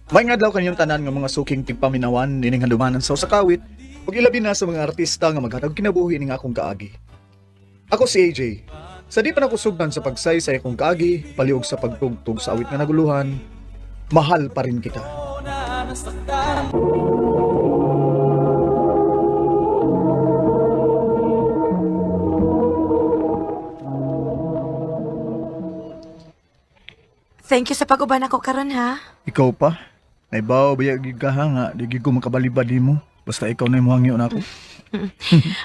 May ngadlaw kanyang tanan nga mga suking tigpaminawan nining handumanan sa usa ka awit ug ilabi na sa mga artista nga maghatag kinabuhi ning akong kaagi. Ako si AJ. Sa di pa nakusugdan sa pagsaysay akong kaagi, paliog sa pagtugtog sa awit nga naguluhan, mahal pa rin kita. Thank you sa pag-uban ako karon ha. Ikaw pa? Naibaw ba gyud ka ha nga di gyud ko makabalibad nimo. Basta ikaw na imong na ako.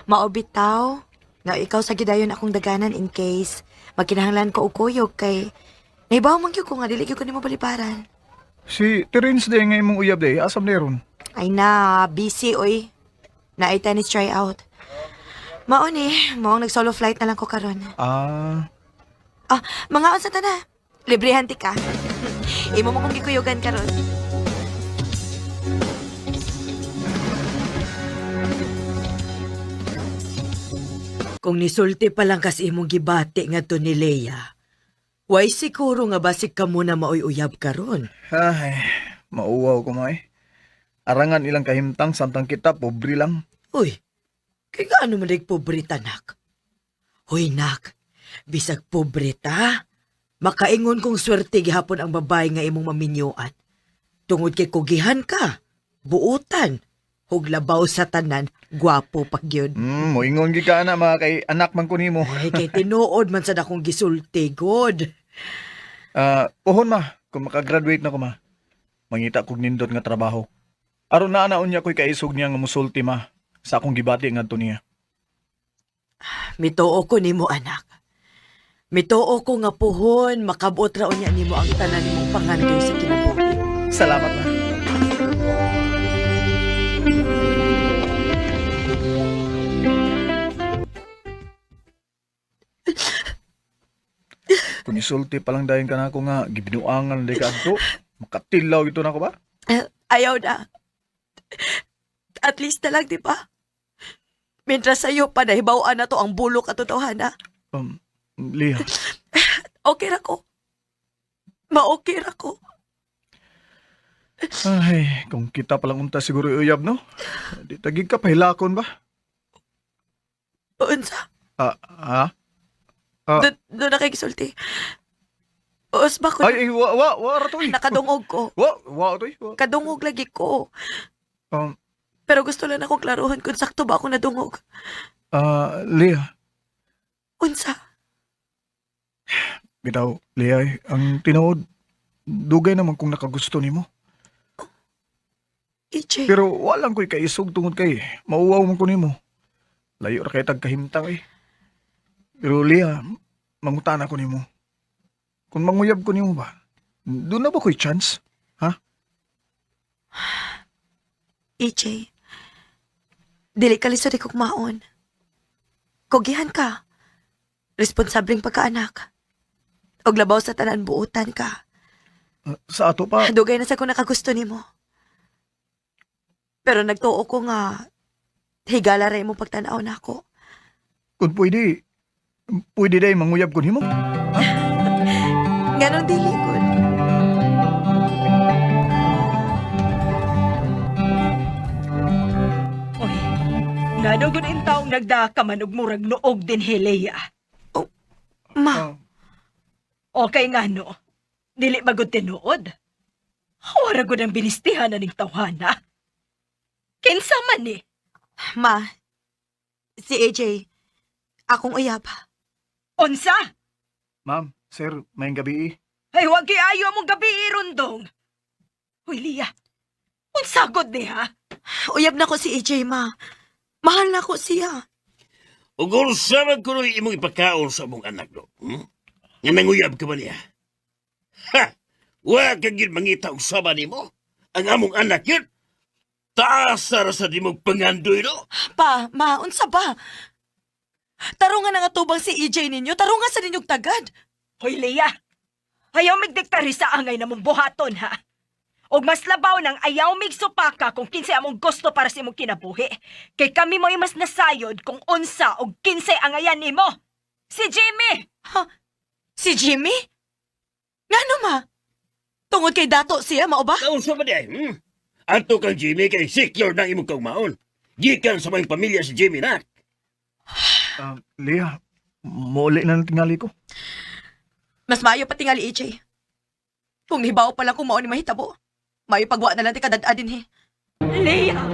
Maobitaw nga ikaw sa gidayon akong daganan in case magkinahanglan ko og kuyog kay naibaw man gyud ko nga dili gyud ko nimo balibaran. Si Terence day nga imong uyab day, asam ni ron? Ay na, busy oy. Naay tennis tryout. Mao ni, maong nag-solo flight na lang ko karon. Ah, Ah, mga unsa ta na. Librehan ti ka. Imo mo kong gikuyugan karon. Kung nisulti pa lang kas imong gibati ngadto ni Leia, way siguro nga basig ka muna maoy uyab karon. Ay, mauwaw ko may. Arangan ilang kahimtang samtang kita pobre lang. Uy, kay gaano man dig pobre ta, nak? Hoy nak, bisag pobre ta, makaingon kong swerte gihapon ang babae nga imong maminyoan. Tungod kay kugihan ka, buutan, ug labaw sa tanan, gwapo pa gyud. Moingon gid ka na mga kay anak man ko nimo. Ay, kay tinuod man sad akong gisulti, god. Ah, pohon ma, kung makagraduate na ko ma. Mangita kog nindot nga trabaho. Aron na na unya ko'y kaisog niya nga musulti ma sa akong gibati ngadto niya. Mituo ko nimo anak. Mituo ko nga puhon, makabot ra unya nimo ang tanan nimong pangandoy sa kinabuhi. Salamat ma. Kung isulti pa lang dayon ka na ako nga gibinuangan day ka adto, makatilaw ito na ko ba? Eh, ayaw na. At least na lang, di ba? Mientras sa'yo pa, nahibawaan na to ang bulok at totohanan. Liha, Okay ra ko. Ma-okay ra ko. Ay, kung kita palang unta siguro uyab, no? Di tagig ka pahilakon ba? Unsa? Ah, ha? Ah. Doon na kay gisulti. Uus ba ko? Ay, ay, wa, wa, wa, ra to, eh. Nakadungog ko. Wa, wa, to, eh. Wa. Kadungog lagi ko. Pero gusto lang akong klaruhan kung sakto ba ako nadungog. Ah, Liha, Unsa? bitaw, Liha, eh, ang tinuod, dugay naman kung nakagusto nimo. EJ. Pero walang ko'y kaisog tungod kay mauwaw man ko nimo. Layo ra kay tag kahimtang eh. Pero Liha, mangutana ko nimo. Kung manguyab ko nimo ba, doon na ba ko'y chance? EJ. Dili ka lisod ikog maon. Kugihan ka. Responsableng pagkaanak. Og labaw sa tanan buutan ka. Ah, sa ato pa, Dugay na sa ko nakagusto nimo. Pero nagtuo ko nga higala ra imong pagtan-aw nako. kung pwede, pwede day manguyab ko nimo. Nganong dili gud? Oy, nadugon in taong nagdaka man og murag noog din Hilea. Ma, Okay nga no, dili magod tinuod. Wara gud ang binistihan na ning tawhana. Kinsa man ni? ma. Si AJ, akong uyab. Unsa? Ma'am, sir, may gabi eh. Ay, wag ayo among gabi irundong. Uy, Lia, unsa gud ni ha? Uyab na ko si AJ, ma. Mahal na ko siya. Ug unsa man kuno'y imong ipakaon sa among anak do? Hmm? Nga nanguyab ka ba niya? Ha! Wa ka gyud mangita og sama nimo. Ang among anak yun. Taas ra sa dimong pangandoy do. Pa, ma, unsa ba? Tarungan na nga tubang si EJ ninyo. Tarungan sa ninyong tagad. Hoy, Lia, ayaw migdiktari sa angay na mong buhaton ha. Og mas labaw nang ayaw migsupaka kung kinsay among gusto para sa imong kinabuhi. Kay kami mo'y mas nasayod kung unsa og kinsay angayan nimo. Si Jimmy! Si Jimmy? Ngano? Tungod kay dato siya, mao ba? Kaunsa ba di ay? Hmm? Anto kang Jimmy kay secure ng imong kaugmaon. Gikan sa mga pamilya si Jimmy na. Lia, muuli na ng tingali ko. Mas maayo pa tingali, AJ. Kung hibaw pa lang kung mao ni mahitabo, maayo pagwa na lang ti kadad din he. Leah!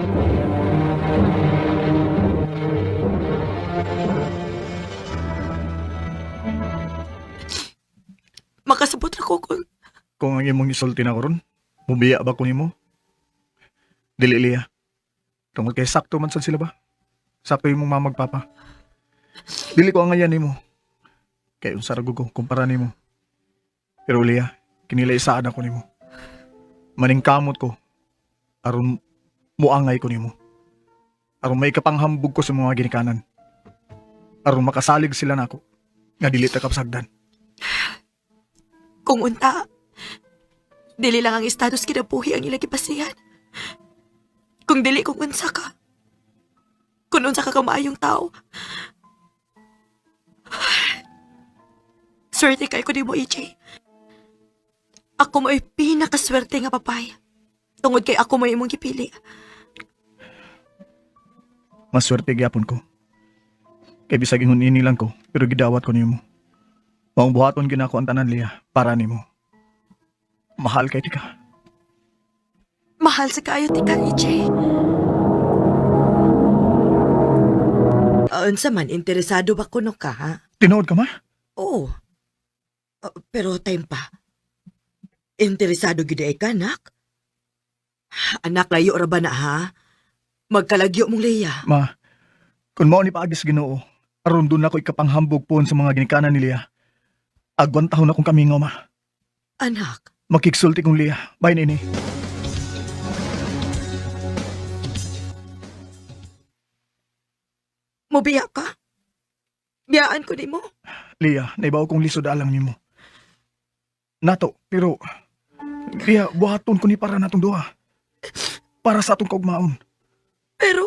Makasabot ra ko kung Kung ang imong isulti na ko ron, mubiya ba ko nimo? Dili, Lia. Tungod kay sakto man sad sila ba? Sakto imong mama ug papa. Dili ko angayan nimo. Kay unsa ra gud ko kumpara nimo. Pero Lia, kinila isaan ako nimo. Maningkamot ko aron muangay ko nimo. Aron may kapanghambog ko sa mga ginikanan. Aron makasalig sila nako nga dili ta kapsagdan. Kung unta, dili lang ang status kinabuhi ang ilang gipasihan. Kung dili kung unsa ka, kung unsa ka kamaayong tao. Swerte kay ko nimo, AJ. Ako mo'y pinakaswerte nga papay. Tungod kay ako mo'y imong gipili. Maswerte gyapon ko. Kay bisag ingon ini lang ko, pero gidawat ko nimo. Maong buhaton gyud nako ang tanan Lia para nimo. Mahal kay tika. Mahal sa kaayo tika, AJ. Unsa man, interesado ba kuno ka, ha? Tinuod ka ma? Oo. Pero time pa. Interesado gyud ay ka, anak? Anak, layo ra ba na, ha? Magkalagyo mong Leia. Ma, kung mao ni paagi sa Ginoo, aron dun ako ikapanghambog poon sa mga ginikanan ni Lia. Agwan tahon akong kamingaw ma. Anak, Makiksulti kong Lia. Bye nini. Mubiya ka? Biyaan ko nimo. Lia, naibaw kong lisod alang nimo. Nato, pero Lia, buhaton ko ni para natong duha. Para sa atong kaugmaon. Pero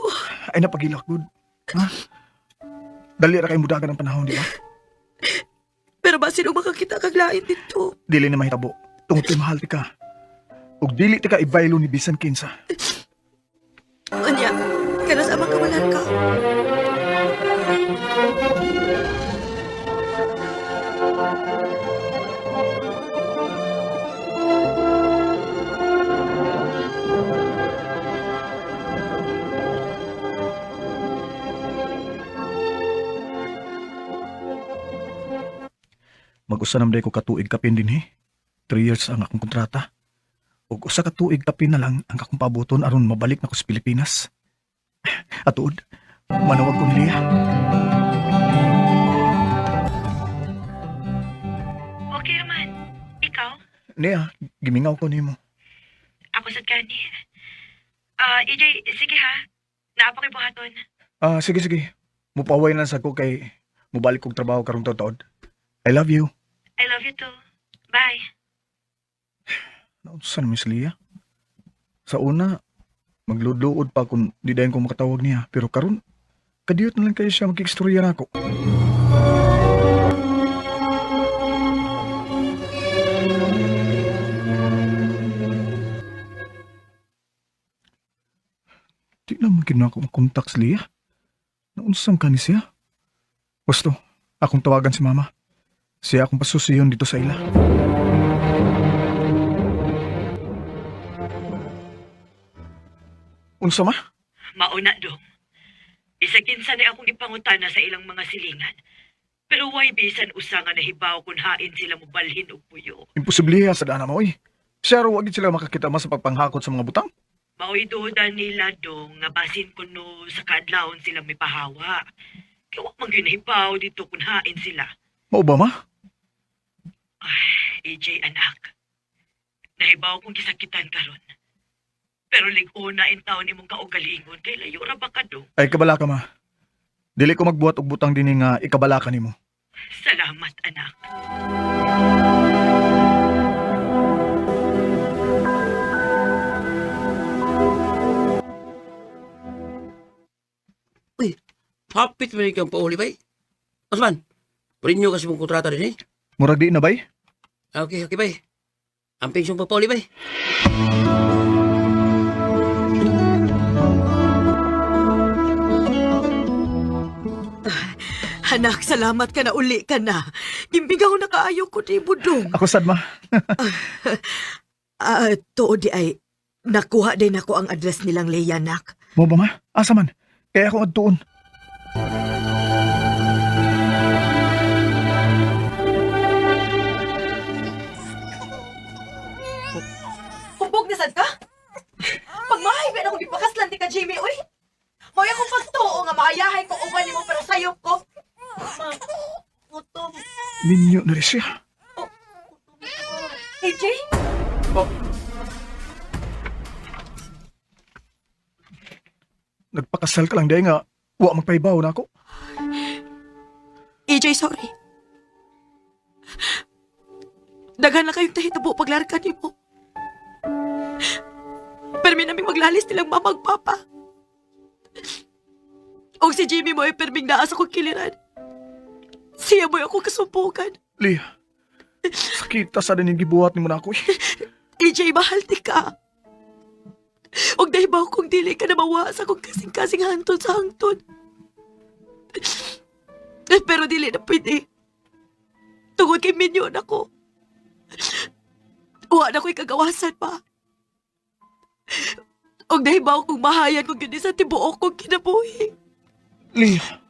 Ay napagilak gud. Ha? Dali ra kay mudagan ang panahon, di ba? Pero basin og makakita kag lain dito. Dili na mahitabo. Tungod kay mahal ti ka. Ug dili ti ka ibaylo ni bisan kinsa. Unya, kanos amang kawalan ka. Mag-usa naman ko katuig kapin din eh. 3 years ang akong kontrata. Ug usa ka tuig kapin na lang ang akong pabuton aron mabalik na ko sa Pilipinas. Atuod, manawag ko ni Lia. Okay naman. Ikaw? Nia, gimingaw ko nimo. Ako sad gani. Ah, AJ, sige ha. Naa pa kay buhaton. Ah, sige sige. Mupaway na sa ko kay mubalik kog trabaho karong taod. I love you. I love you too. Bye. Naunsa na Miss Lia? Sa una, magludluod pa kung di dayon ko makatawag niya. Pero karon, kadiyot na lang kayo siya magkikstorya na ako. Di naman gina ako makontak si Lia. Naunsang ka ni siya? Gusto, akong tawagan si Mama. Siya akong pasusiyon dito sa ila. Unsa ma? Mauna dong. Bisag kinsa ni akong gipangutana sa ilang mga silingan. Pero why bisan usa nga nahibaw kung hain sila mobalhin og puyo. Imposible sa dana mo, oy. Siya raw wag sila makakita mas sa pagpanghakot sa mga butang. Maoy duda nila dong nga basin kuno sa kaadlawon sila may pahawa. Kay wa man gyud nahibaw dito kung hain sila. Mao ba ma? AJ anak. Nahibaw kong gisakitan karon. Pero lig-una in taon imong kaugalingon kay layo ra ba ka dong. Ay kabala ka ma. Dili ko magbuhat og butang dinhi nga ikabala ka nimo. Salamat anak. Hapit man ikaw pauli bay. Osman, renew kasi mong kontrata din eh. Murag di na bay? Okay, okay bay. Amping siyang pagpauli bay. Anak, salamat ka na uli ka na. Gimbigaw na kaayo ko ni Budong. Ako sad ma. Ah, tuod di ay, nakuha din ako ang address nilang Leia, nak. Mo ba ma? Asa man? Kaya akong adtuon. Hubog na sad ka? Pagmahay ba na akong gipakaslan di ka, Jamie, uy? Hoy, akong pagtuo nga maayahay ko uban nimo pero sayop ko. Ma, gutom. Minyo na rin siya. AJ? Oh. Nagpakasal ka lang dahil nga wa magpahibaw na ako. AJ, sorry. Daghan na kayong tahitabo paglarga nimo. Permi naming maglalis nilang mama ug papa. Og si Jimmy mo ay perming naa sa kong kiliran. Siya mo'y ako kasumpukan. Leah, sakita sa din yung gibuhat ni mo na ako. Eh. AJ, mahal ti ka. Og dahil ba kung dili ka na mawa sa kong kasing-kasing hanton sa hangton. Pero dili na pwede. Tungod kay minyon ako. Wa na ko'y kagawasan pa. Og dahil ba kung mahayan kong yun sa tibuok kong kinabuhi. Leah.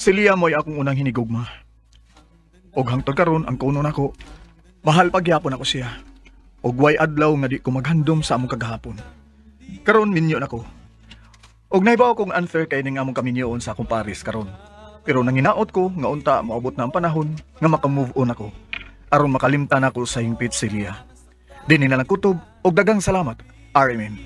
Si Leah mo'y akong unang hinigugma. Og hangtod karon ang kuno nako, mahal pagyapon ako siya. Og way adlaw nga di ko maghandom sa among kagahapon. Karon minyo nako. Og naibaw kong unfair kay ning among kaminyoon sa akong Paris karon. Pero nanginaot ko nga unta moabot na ang panahon nga maka-move on ako. Aron makalimtan ako sa hingpit si Leah. Dinhi na lang kutob og dagang salamat. RMN.